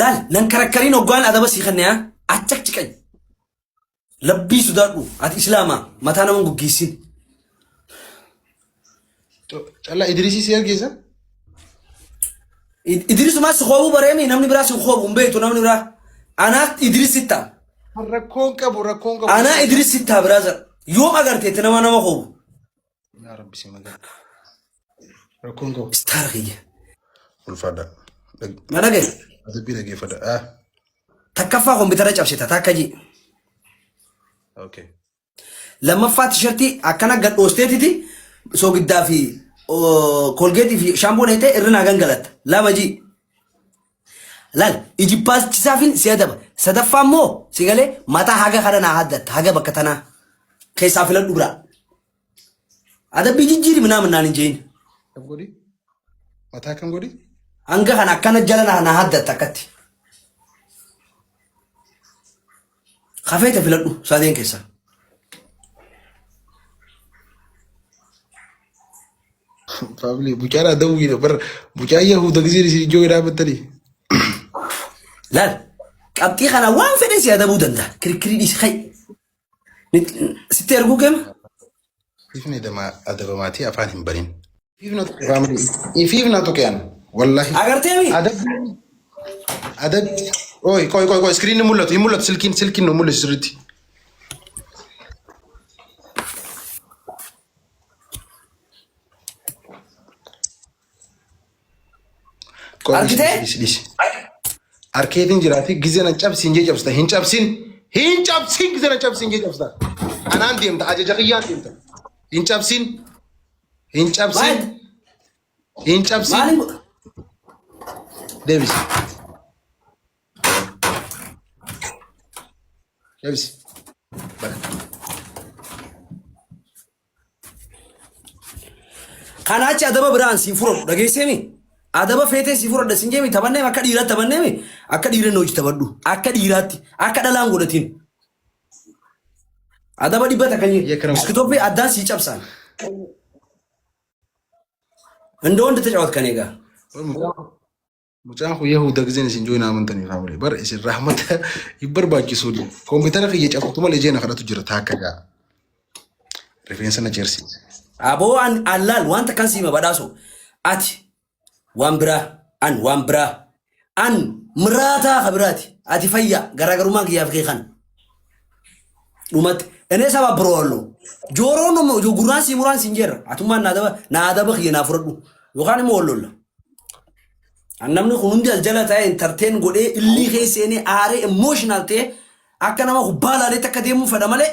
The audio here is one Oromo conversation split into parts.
Laal nan karakkariin hoggaan adaba sii kenne haa achakchiqan. Labbii sodaadhu ati islaamaa mataa nama hin guggiissin. Callaa Idrisii si argeessa? Idrisumaa si koobuu bareemi namni biraa si koobu hin beektu namni biraa. Anaa Idris sitta. Rakkoon qabu rakkoon qabu. Anaa Idris sitta brother. Yoom agarteetti nama nama koobu? Yaa Rabbi si magaa. Rakkoon qabu. Istaara kiyya. Ulfaadha. Na dhagaye. Adabbii dhaggeeffadha. Ah. Takkaffaa kompiitara cabsita takka ji. Okay. Lammaffaa tishartii akkana gad dhoosteetiti soogiddaa fi kolgeetii fi shaamboo neetee irra naa gangalatta. Lama ji. Laal ijibbaasisaafin si adaba. Sadaffaa immoo si galee mataa haga kana naa haddatta haga bakka tanaa keessaa filadhu biraa. Adabbii jijjiiri minaa minnaan hin jeeyin. Kam godhi? Mataa kam godhi? Hanga kana akkana jala naa haddatta akkatti. Kafeete filadhu sadeen keessaa. Family mucaan adawwiidha bar mucaan yahuda giseen isin ijoo dhaabattanii. Laal qabxii kana waan fedhe si adabuu danda'a. Kirkirii dhiisi kai. Sitti erguu keema? Ifni adabamaatii afaan hin banin. Ifna tuqe family. Ifna tuqe an. Wallahi. Agarteemi? Adabbi adabbi. Oi qoy qoy qoy iskiriin hin mul'atu hin mul'atu silkiin silkiin nu mul'isu sirriitti. Qoy dhisi Argitee? dhisi dhisi. Arkeetiin jiraati gizee na cabsiin jee cabsita hin cabsin hin cabsin gizee na cabsiin jee cabsita. Anaan deemta ajaja kiyyaan deemta. Hin cabsin hin cabsin Maal? hin cabsin Maaliin godha? deebisi. Deebisi. Bara. Kana achi adaba biraan siin furadhu dhageesseemi. Adaba feetee sii furadha siin jeemi taphanneemi akka dhiiraatti taphanneemi akka dhiira hojii taphadhu akka dhiiraatti akka dhalaan godhatiin. Adaba 100 kan iskitooppii addaan sii cabsaan. እንደ ወንድ ተጫወት ከኔ ጋር። Mucaan kun Yahuda giseen isin join amantanii family bar isin rahmata hin barbaachisu. Kompiitara kiyya cabsutu malee jeena kadhatu jira taakka gaa. Rifeensa na ceersiise. Aboo an allaal wanta kan siima badhaaso ati waan biraa an waan biraa an miraataa ka biraati ati fayya garaagarummaan kiyyaaf kee kana dhumatti እኔ ሰባብረዋለሁ ጆሮውን ነው ጉራን ሲሙራን ሲንጀር አቱማ ናደባ ናደባ kiyya naa fudhadhu yookaan immoo wallolla. Namni kun hundi as jala taa'ee entertain godhee illii keessa seenee aaree emotional ta'ee akka nama kubbaa laaleetti akka deemuu fedha malee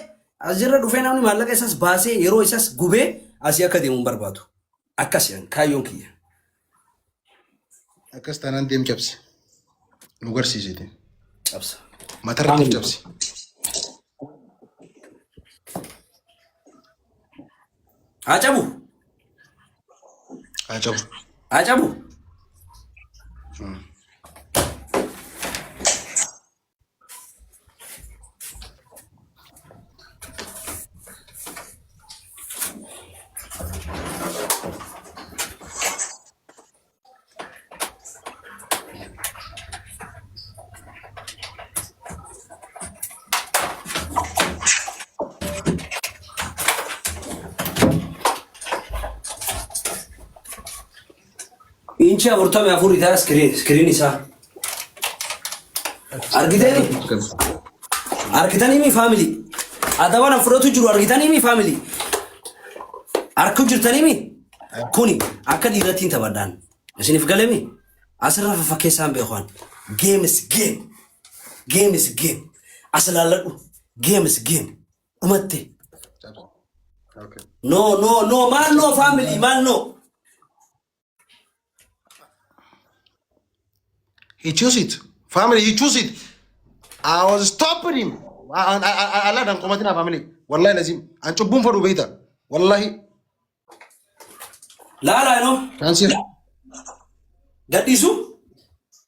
asirra dhufee namni maallaqa isas baasee yeroo isas gubee asii akka deemu hin barbaadu. Akkas jedhan kaayyoon kiyya. Akkas taanaan deem cabsi. Nu garsiisite. Cabsa. Matarratti of cabsi. Haa cabu. Haa cabu. Haa cabu. Inchi 44 isaa iskiriin isaa. Argitanii? Argitanii mi faamilii? Adaba na fudhatu jiru argitanii mi faamilii? Arku jirtanii mi? Kuni akka dhiirattiin taphadhaan. Isiniif galemi? Asirra fafakkeessaan beekan. Game is game. Game is game. As ilaalladhu. Game is game. Dhumatte. Okay. No, no, no. Maal no family? Maal no? He choose it. Family, he choose it. I was stopping him. Allah dan qomatina family. Wallahi lazim. An cubbuun fadhu beekta. Wallahi. Laala no. Chancellor. Gadhiisu?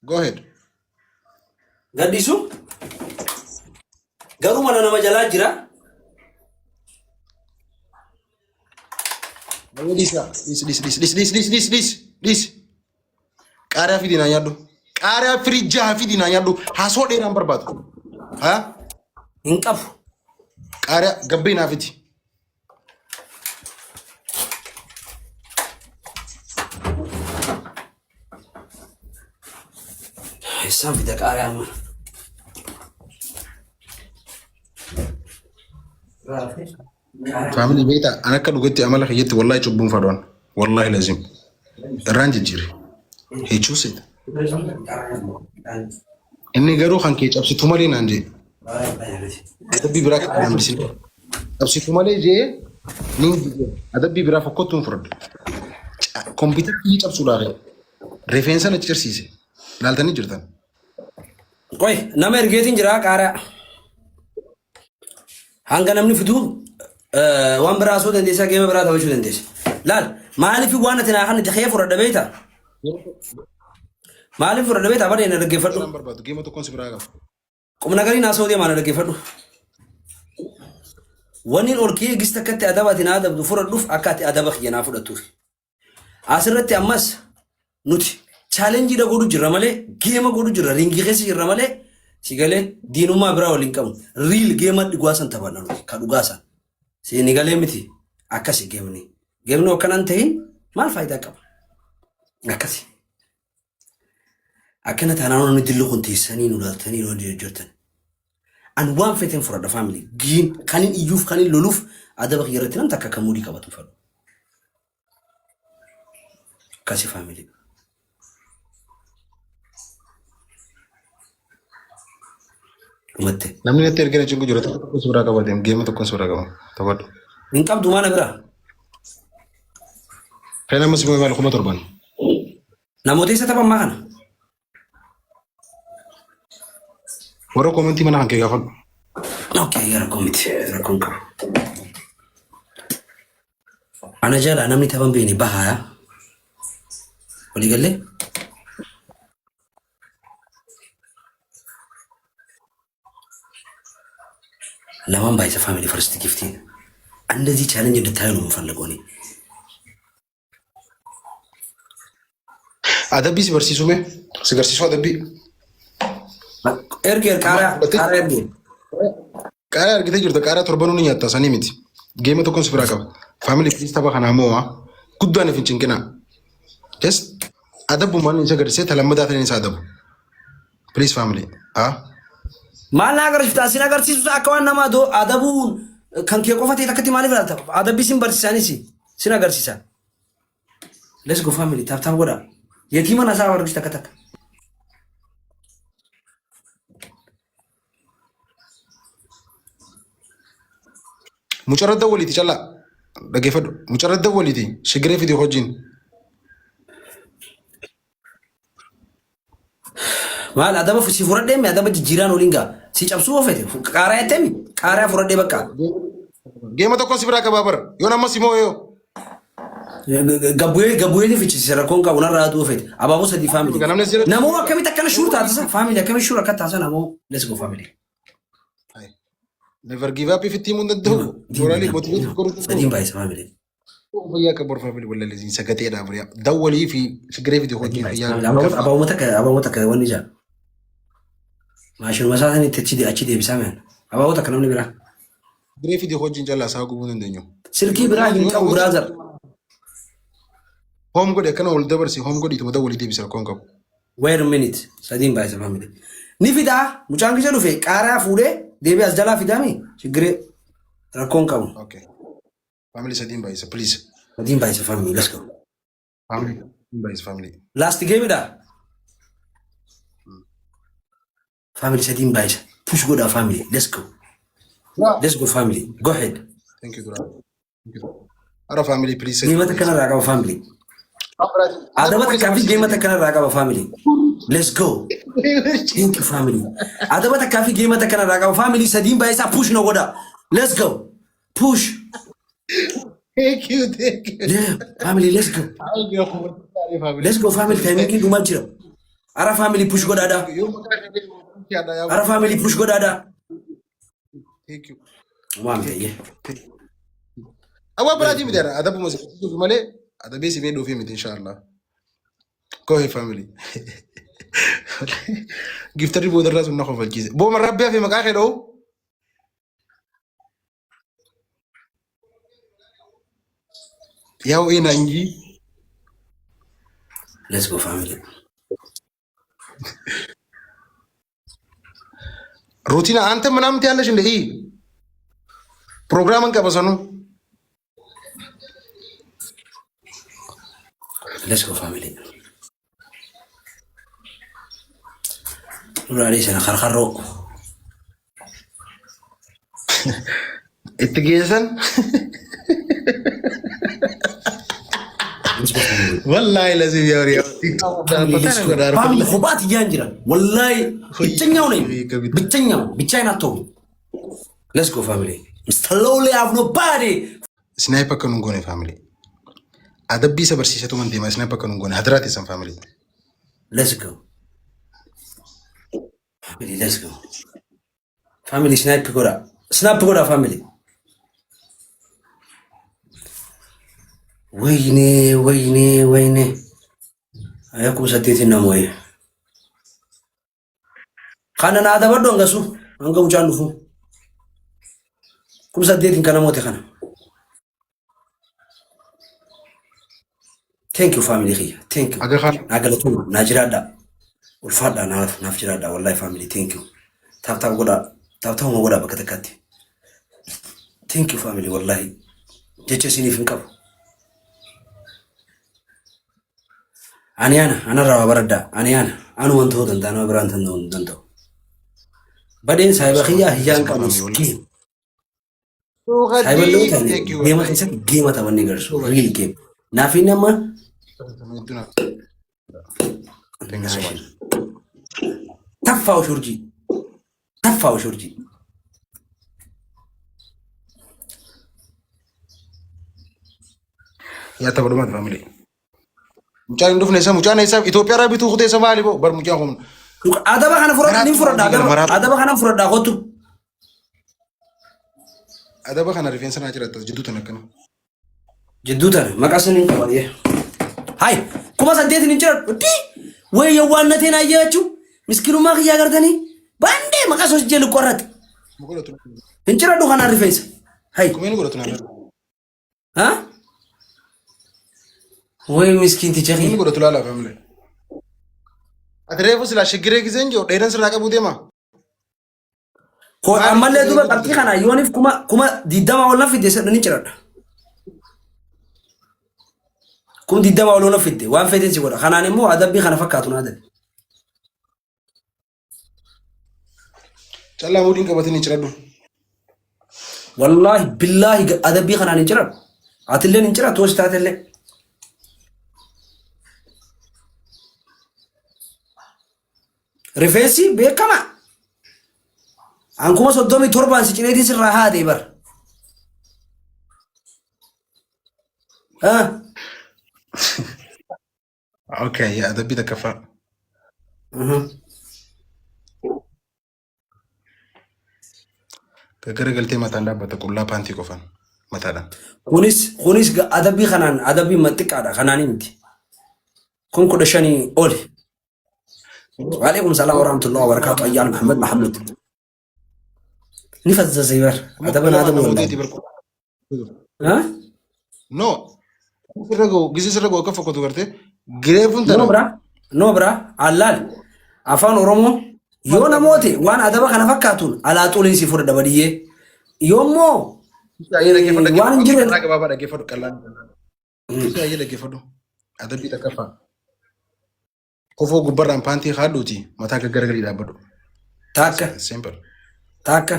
Go ahead. Gadhiisu? Garuu mana nama jalaa jira. Dhiisi dhiisi dhiisi dhiisi dhiisi dhiisi dhiisi dhiisi dhiisi. Qaaraa fidi naa nyaadhu. Qaariyaa firii jaha fidii naa nyaadhu. Haasoo dheeraan barbaadu. Haa? Hin qabu. Qaariyaa gabbee naa fidi. Eessaan fida qaariyaa amma? Faamilii beektaa an akka dhugatti amala kiyyatti wallahi cubbuun fadhoon. Wallahi lazim. Irraan jijjiire. He choose it. Inni garuu kan kee cabsitu malee naan jee. Adabbii biraa kan hambisin. Cabsitu malee jee niin jijjiire. Adabbii biraa fokkottuun fudhadhe. Kompiitara kiyya cabsuudhaaf rifeensa na cirsiise. Laaltanii jirtan. Qoy nama ergeetiin jira qaaraa. Hanga namni fiduu waan biraa osoo dandeessaa geema biraa taphachuu dandeessa. Laal maaliif waan ati naa kana kee fudhadha beektaa? Maaliif fudhadha beektaa? Bara na dhaggeeffadhu. Waan barbaadu geema tokkoon si biraa qaba. Qubna garii naa soodee maana dhaggeeffadhu. Wanni ol kee gista akkatti adaba ati naa adabdu fudhadhuuf akka ati adaba kiyya naa fudhattuuf. Asirratti ammas nuti challenge dha godhu jirra malee geema godhu jirra ringii keessa jirra malee si galee diinummaa biraa waliin qabnu. Real geema dhugaa san taphanna nuti ka dhugaa san. Si galee miti akkasi geemni. Geemni akkanan ta'in maal faayidaa qaba? Akkasi. Akkana taanaan namni dilli kun teessanii nu laaltanii nu jirtan. An waan feeten fudhadha family. Giin kanin iyyuuf kanin loluuf adaba kiyya irratti nam takka akka muudii qabatu fedhu. Akkasi family. Dhumatte. Namni natti ergina cinqu jira tokko tokko suuraa qaba deem geema tokko suuraa qaba taphadhu. Hin qabdu maana bira. Kan amma si maal 7,000. Namoota isa taphan maa kana? Warra koomentii mana kan kee gaafadhu. Okay, rakkoo miti. Rakkoon qabu. Ana jala namni taphan beene bahaa. Walii gallee? Lamaan baay'isa family first giftiin. እንደዚህ challenge እንድታዩ ነው የምፈልገው እኔ። Adabbii si barsiisuu mee? Si barsiisuu adabbii. Ergi qaaraa qaaraa ergi. Qaaraa argitee jirta qaaraa torbanuu ni nyaatta sanii miti. Geema tokkoon si biraa qaba. Family please tapha kanaa moo'a. Guddaan if hin cinqinaa. Just adabbumaan isa gadisee talammadaa ta'een isa adabu. Please family. Ah. Maal na agarsiifta? Sin agarsiisu akka waan nama adabuun kan kee qofa ta'e takkatti maaliif ilaalta? Adabbii sin barsiisaanis sin agarsiisa. Let's go family tap tap godha. Yatiima nasaa argisiisa takka takka. Mucarra dawwaliiti callaa. Dhaggeeffadhu. Mucarra dawwaliiti. Shigiree fidi hojiin. Maal adaba si fudhadhee mi adaba jijjiiraan waliin gaa si cabsuu oofete qaaraa jettee mi qaaraa fudhadhee bakka. Geema tokko si biraa qabaa bara. Yoon amma si moo yoo. Gabbu'ee gabbu'ee fichisiisa rakkoon qabu narraa aduu oofete abaaboo sadii family. Namni asirratti. Namoo akkamitti akkana shuur taatisa family akkamitti shuur akka taasisan namoo let's go family. Never give up if itti himuu hin danda'u. Moraalii motivate godhuu danda'u. Sadiin baay'isa family. Fayyaa qabu family wallalisiin sagateedha bari'a. Dawwalii fi shigiree fidi hojiin fayyaa. Abaaboo takka abaaboo takka wanni jaa. Maashinuma isaa sanitti achi achi deebisaa mi'an. Abaaboo takka namni biraa. Shigiree fidi hojiin callaa isaa gubuu dandeenyu. Silkii biraa hin qabu brother. Home godhe akkana ol dabarsi home godhi ituma dawwalii deebisa rakkoon qabu. Wait a minute. Sadiin baay'isa family. Ni fidaa mucaan kisa dhufe qaaraa fuudhee deebi'ee as jalaa fidaami shigiree rakkoon qabu. Okay. Family sadiin baay'isa please. Sadiin baay'isa family let's go. Family sadiin baay'isa family. Last game dha. Family sadiin baay'isa. Push godhaa family let's go. Let's go family. Go ahead. Thank you dura. Thank you. Ara family please. Geema takkanarraa qaba family. Adaba takkaa fi geema takkanarraa qaba family. Let's go. Thank you family. Adaba takkaa fi geema takkanarraa qaba family sadiin baay'isaa push na godhaa. Let's go. Push. Thank you, thank you. Yeah, family let's go. Let's go family timing dhumaa jira. Ara family push godhaadha. Ara family push godhaadha. Thank you. Waan ta'e. Awwa biraatii miti adabuma si malee adabee si miidhuufi miti inshallah. Go ahead family. Giftarri boodarraa sun na kofalchiise. Booma rabbi hafe maqaa kee dha'u. Yaa'u ee naanjii. Let's go family. Ruutina ante ምናምን ያለሽ እንደ ኢ ፕሮግራምን ቀበሰኑ Let's go family. Duraalee sana karkarroo. itti geessan. Let's go family. Wallaahi lazim yaa ሪያ ቲክቶክ Family, let's go. Family kophaati iyyaan jira. Wallaahi ብቸኛው ነኝ። ብቸኛው ብቻዬን አትሆኑ። Let's go family. Mr. Lowly have nobody. Snipe akka nun goone family. Adabbii isa barsiisatu man deema snipe akka nun goone hadiraati isan family. Let's go. Family, let's go. Family snipe godha. Snipe godha family. ወይኔ ወይኔ ወይኔ 8,000 nama wayii. Kana naa dabadhu hangasu hanga mucaan dhufu. 8,000 kana moote kana. Thank you family kiyya. Thank you. Aga kaan Naa galatooma naa jiraadha. Ulfaadha naaf jiraadha wallahi family thank you. Tap tap godhaa. Tap tapuma godhaa bakka takkaatti. Thank you family wallahi. Jecha isiniif hin qabu. Ani ana anarraa waa baradhaa. Ani ana anuman ta'uu danda'a nama biraan ta'uu hin danda'u. Badeen saayiba kiyyaa hiyyaan qabu game. Saayiba illee ta'e Thank you. geema keessatti geema taphannee garsu real game. Naaf inni amma Thank you so much. Taffaa ushurjii. Taffaa ushurjii. Yaa tapha family. Mucaan hin dhufne isa mucaan isa Itoophiyaa irraa bituu kutee isa maali boo bar mucaan kun. Adaba kana fudhadha ni fudhadha adaba Maraatu. adaba kana fudhadha kottu. Adaba kana rifeensa naa jiraata jidduu tan akkana. Jidduu tana maqaa saniin qaba. Hai 8,000 hin jiran. Di ወይ የዋነቴን አያችሁ? ምስኪኑማ kiyyaa gartanii baandee maqaa sos jee ልቆረጥ Godhatu. hin ciradhu kanaan rifeensa. Hai Kumeen godhatu naa. ha ወይ miskiinticha Kumeen kiyya. godhatu laala family. Ati reefu silaa shiggiree giseen jiru dheeran sirraa qabuu deema. Ko ammallee duuba qabxii kana yooniif 20,000 ol na fidde ni ciradha. 20,000 ol na fidde waan feeteen si godha. Kanaan immoo adabbii kana fakkaatu naa adabe. Callaa muudiin qabatanii ciradhu. Wallaahi billaahi adabbii kanaan hin ciradhu. Atilleen hin cirattu hoos taatellee. Rifeensi beekama. An 37,000 si cireetii sirraa haadee bar. Ah. Okay, yaa adabbii takkaffaa. Gaggara galtee mataan dhaabbata qullaa paantii qofaan mataadhaan. Kunis adabbii kanaan adabbii xiqqaadha kanaanii miti. Kun 15 oli. Waalaikum salaam warahmatullahi wabarakatuh. Ayyaan Muhammad Mahamud. Ni fazzase bar. Adaban adabu wallahi. Ha? No. Sirra ga'u gisee sirra ga'u akka fokkatu gartee gireefuun No tana. bra. No bra. Allaal. Afaan Oromoo yoo namooti waan adaba kana fakkaatuun alaa xuliin si fudhadha badiyyee. Yoommoo waan hin jirre Karaa gabaabaa dhaggeeffadhu qallaan. Baay'ee dhaggeeffadhu. Adabbii takkaffaa. Kofoo gubbarraan paantii haadhuuti mataa gaggaragalii dhaabbadhu. Takka. Simple. Takka.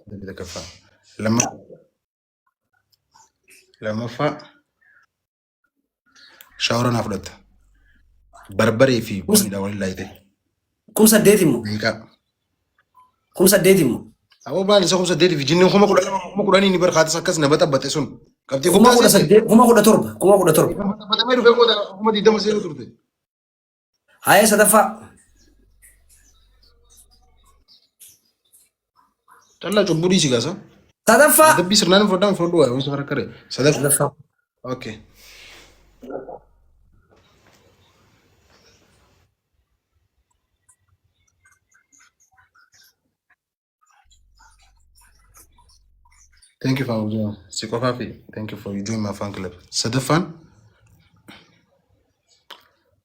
Adabbii takkaffaa. Lammaffaa shower naa fudhatta. Barbaree fi bunniidhaan waliin laayite. 8,000 immoo. Meeqaa? 8,000 immoo. Aboo baal isa 8,000 fi jinniin 12,000 10,000 ni barkaatis akkas nama xabbaxe sun. Qabxii Kuma guddaa kudha seete. saddeet 17,000 17,000. Xabbatamee dhufee booda 20,000 seenuu turte. Haya sadaffaa. Callaa cubbuu dhiisi gaasa. Sadaffaa. Adabbii sirnaan fudhadhaan fudhadhu waa wanti rakkare. Sadaffaa. Sadaffaa. Okay. Thank you for si qofaa fi thank you for you join my fan club. Sadaffaan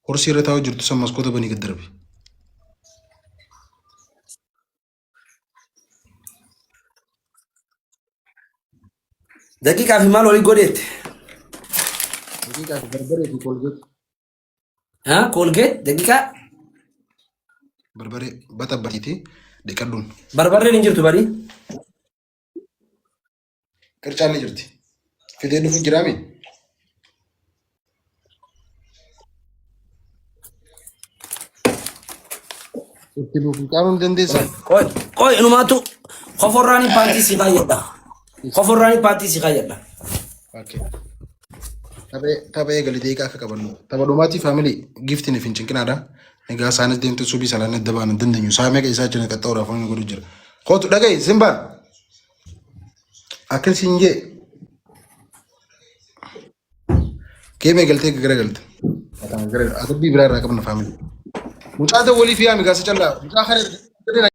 horsii irra taa'u jirtu san maskoota banii gad darbi. Daqiiqaa fi maal walii godheette? Daqiiqaa fi barbaree fi kolgeet. Haa Koolgeet daqiiqaa Barbaree baxabbatiiti dhiqadhuun. Barbarreen hin jirtu barii. Qircaan ni jirti. Fidee dhufu jiraami. Itti nuuf fincaanuu ni dandeessaa? Qoy qoy inumaatu koforraanii paantii si kaayyadha. Koforraanii paantii si kaayyadha. Okay. Tapha eegalee daqiiqaa akka qabannu. Tapha dhumaatii faamilii giftiin fi cinqinaadha. Egaa isaanis deemtu subii salaan adda ba'an hin dandeenyu. Saa meeqa isaa jiran qaxxa'uudhaaf waan godhu jira. Kootu dhaga'i simbaan. Akkan siin jee. Geemee galtee garagalte. Adabbii biraa irraa qabna faamilii. Mucaa ta'u waliif yaami gaasa callaa. Mucaa kana.